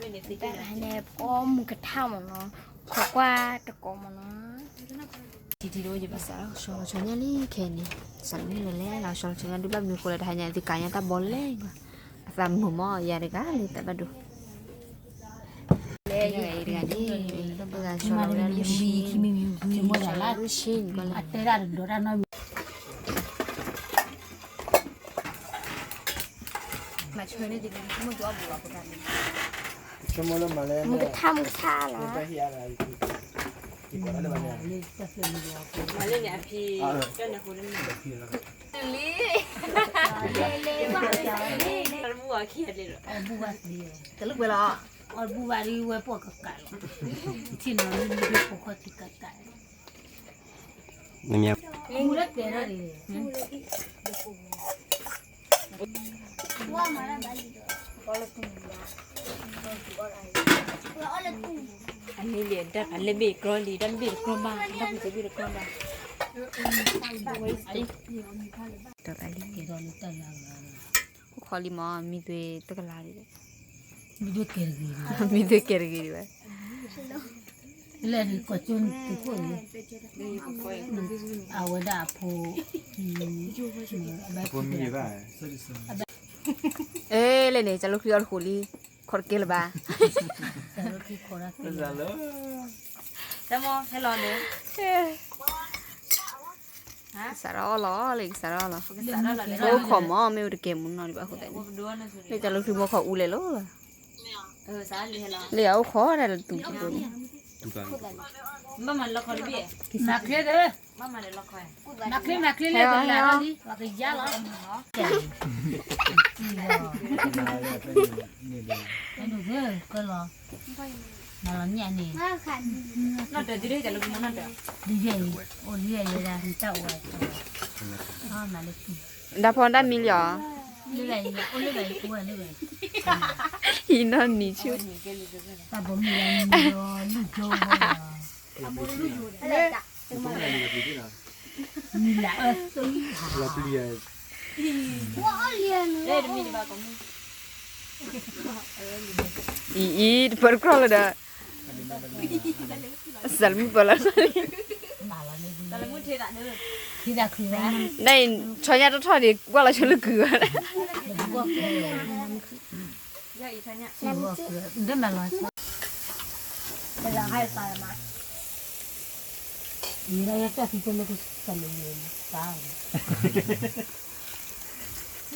တၢ်တဟါန့ၣ် ပအီၣ်မူကထၣ်မ့ၢ်နီၤ, ခိးကွၢ်တကိးမ့ၢ်နီၤ. ထံထံတအိၣ်ယဘၣ်စးလီၤဆီလီၤဆီညါလံခဲန့ၣ်, စးလီၤဆီလီၤဆီညါဒုးဘၣ်မနုၤဃိလဲၣ် တဟါညါသုကၤညါတၢ်ဘီလဲၣ်, အသးမုာ်မ့ၢ်ယၤတဂၤလံတၢ်ဘၣ်ဒိ, ယဲတဂၤအံၤတဂၤန့ၣ်, ပဂၤဆီလီၤဝဲဒၣ်လံ, ဆီလီၤဝဲဒၣ်လံ, မူကထၣ်မူကထၣ်လီၤ, လံ, လံ, လံ, လံ, တလၢပှဲၤလီၤ, အီၣ်တဘူၣ်ဘၣ်ဒ်ဝဲပိာ်ကကးလီၤ, ထံၣ်နီၤလံ ပိာ်ခီၣ်ထံကကး, မူလၢတဲထီၣ်ဒ် အမ့ၢ်လံ တၢ်ဖးလဲၢ်ဘ့ၣ်တကြီလံ တၢ်မ့ၢ်ဘ့ၣ်တကြီဘၣ်, တၢ်လံ, အိၣ်ခိးလံမ့ၢ် မံသွ့တကလးဒ်, မံသွ့ကဲတဂ့ၤဒံးဘၣ်, လၢကိးကၠိတခိၣ်န့ၣ်, အဝဲဒၣ်အဖိ, ဖိမံၤဘၣ်, အဲ လဲၣ်န့ၣ် ကၢ်လိချံအီၣ်တဃိးလံ, ခိးတကဲလၢၤဘၣ်, တၢ်မ့ၢ်ဟဲလီၤန့ၣ် ကစးထီၣ်အီၣ်လီၤလံ ကစးထီၣ်အီၣ်လီၤ, အိၣ်ခိးမ့ၢ် မ့ၢ်အိၣ်တကဲမူနီၢ်ဒံးဘၣ်အဃိသတးန့ၣ်, လၢကၢ်လိချံမိၢ်ခိးအူလဲၣ်လီၤ, လၢအအိၣ်ခိးဒၣ်လၢတူၢ်ကီန့ၣ်, မၤချ့, မၤချ့လၢကလၤလီၤလံ, ပှၤကယါလီၤ, ကလီၤ, မၤလီၤညၣ်န့ၣ်, ဒ်ယဲအံၤ, အိၣ်လံယဲဒၣ် နတၢ်အိၣ်ဝဲ, ဒၣ်ဖီဒၣ်မံလံဧါ,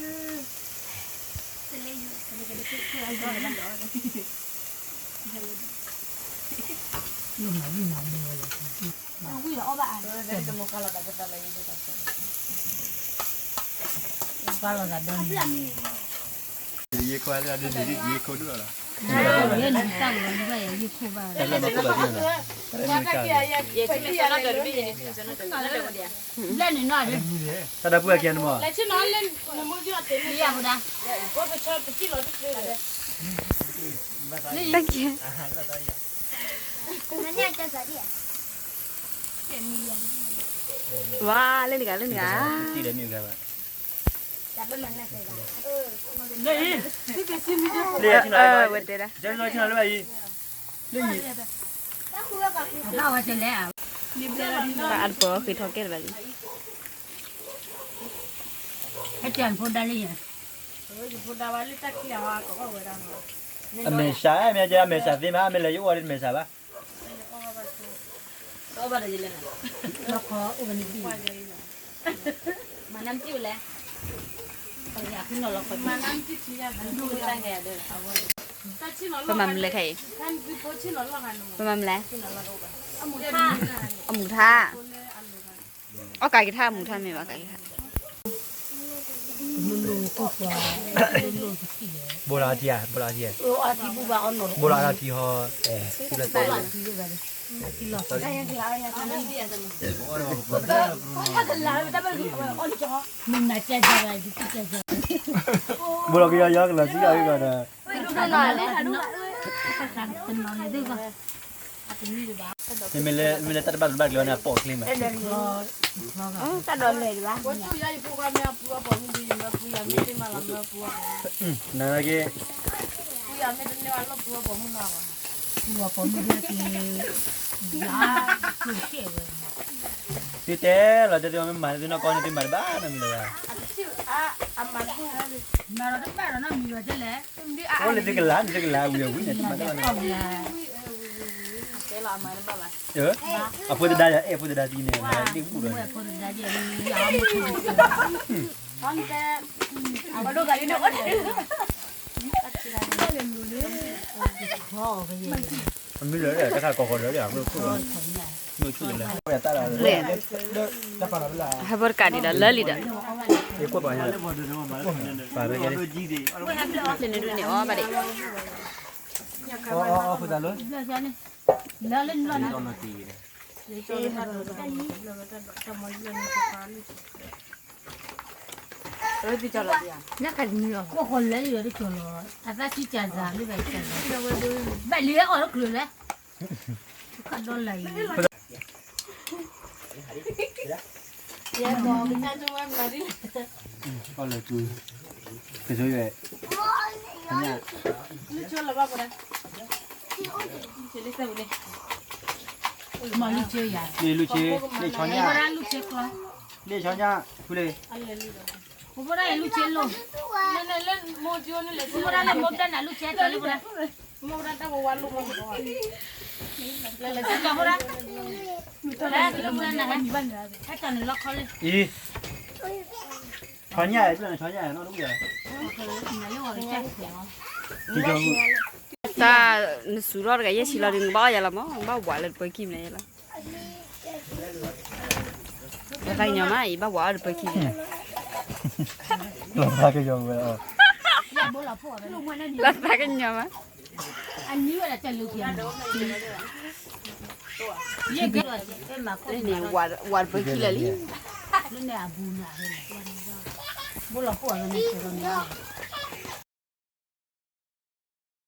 လၢဂၤအံၤ, အိၣ်လၢဂၤအံၤ, အံၤနီၢ်နံၤဆူ, တၢ်ဘီမုၢ်လၢနံၤလီၤ, လုၢ်ကၠိဘီလီၤ, မံလၢအၢသု, အံၤအံၤ တပၢတကြၢးလၢဒီး, စးလမုၢ်ပၢလီၤ, နအံၤ ဆီညါတထီၣ်န့ၣ် ကွၢ်လီၤဆိလၢကုၢ်ဘၣ်, တၢ်ဒၢပူၤအကဲန့ၣ်မး, တၢ်ကဲ, ဝါ, လၢနဂၤ လၢနဂၤ, ဝဲတဲဒၣ်, ဘၣ်အတပၢၤဃ့ထီၣ်ကဲလၢၤဘၣ်လံ, အမဲာ်ဆှး, မ့ၢ်အမဲာ်ဆှးသ့မး, အမဲာ်လဲၤယအိၣ်ဝဲဒၣ်မဲာ်ဆှးဘၣ်, ပမၤမနုၤလဲၣ်ခဲအံၤ, ပမၤမနုၤလဲၣ်, အမူထါ, အီၣ်ကးက့ၤထါ အမူထါမ့ၢ်ဘၣ်ကးက့ၤထါ, ဘိလီၤအထံဧါ, ဘိလီၤအထံဧါ, ဘိလီၤအထံဟီ, ဘိလီၤကယီယီကလီၤစံၣ်အီၤကဒီး, မ့မ့ၢ်လၢတၢ်တဘၣ်တဘၣ်ကျိၤန့ၣ် အပိာ်ကျ့မး, တၢ်ဒိးလဲၤဒံးဘၣ်, နက့ မ့ၢ်တန့ၢ်ဝဲလီၢ်ပူၤဝဲပိာ်မုၣ်နီၤဘၣ်, ပူၤပိာ်မုၣ်ဒ်က့ၤ, ယၤ, ကျိၣ်စဲၣ်ဝဲ, သုတဲလီၤတဲသုမ့ၢ်မၤန့ၢ်သုနီၢ်ကီၢ်န့ၣ် သုမၤတဘၣ်နီတမံၤလၢၤဘၣ်, မၤတဘၣ်နီတမံၤလၢၤတဲလဲၣ်, အိၣ်လၢသုကလၤန့ၣ် သုကလၤဝံၤအဝံၤန့ၣ် သုမၤတဘၣ်နီတမံၤ, အဖိသဒါယၤ အဲၣ်ဖိသဒါသံန့ၣ် မၤဒ့ၣ်ဘူၣ်ဒီး, အမ့ၢ်လၢတၢ်ခါကိးဃီဒီး မ့ၢ်ဆူၣ်လၢ, ဟဲဘီတကးဒံးဒီး လၢလံဒီး, ပာ်ဖဲကဲ, န့ၣ်ဒုန့ၣ်အီဘၣ်ဒံး, လၢလၢနုၤလီၤန့ၣ် ကိးဃီလၢယၤတကၠီၤလီၤ, အသးစံကၢ်စၢ်လၢဘၣ်, ဘၣ်လံအီၣ်တကျၢၤလဲၣ်, ခီဒီလၢအံၤ, အီၣ်လၢကု, ကဆိယဲ, မ့ၢ်လူၤဆ့ယၤ, မ့ၢ်လူၤဆ့, လ့ၣ်ဆီညၣ်, လ့ၣ်ဆီညၣ်, ဖုလ့ၣ်, ဖိဖိဒၣ်အံၤလူၤဆ့လိၣ်, ဖိဖိဒၣ်လၢမိၢ်ဒၣ်နၤလူၤဆ့တၢ်လၢဖိဒၣ်, မိၢ်ဒၣ်တၢ်ဝဲဝါလိၣ်မီၢ်, လၢလၢကၠီဖိဒၣ်, လၢကၠီဖိဒၣ်နၤ, ဟဲကၠီန့ၣ်လီခီလၢ, အံၤ, ဆီညၣ်, ဆီညၣ်, တၢ်နစူၤထီၣ်တဂၤယဲၢ်ဆံလီၤဒီး နဘၣ်အီၣ်ယၤလီၤမး နဘၣ်ဝးလၢတပၢခံမး, ဘၣ်သးကညီၤမးအံၤ ဘၣ်ဝးအီၣ်တပၢခံ, လီၤသးကညီၤဝဲ, လီၤသးကညီၤမး, အနံၤဝဲဒၣ်တၢ်လၢက့ၤ, ယဲၢ်ကဲ, န့ၣ်, ဝးတပၢခံလၢာ်လံ, ဘိလီၤပှီၢ်လၢန့ၣ်,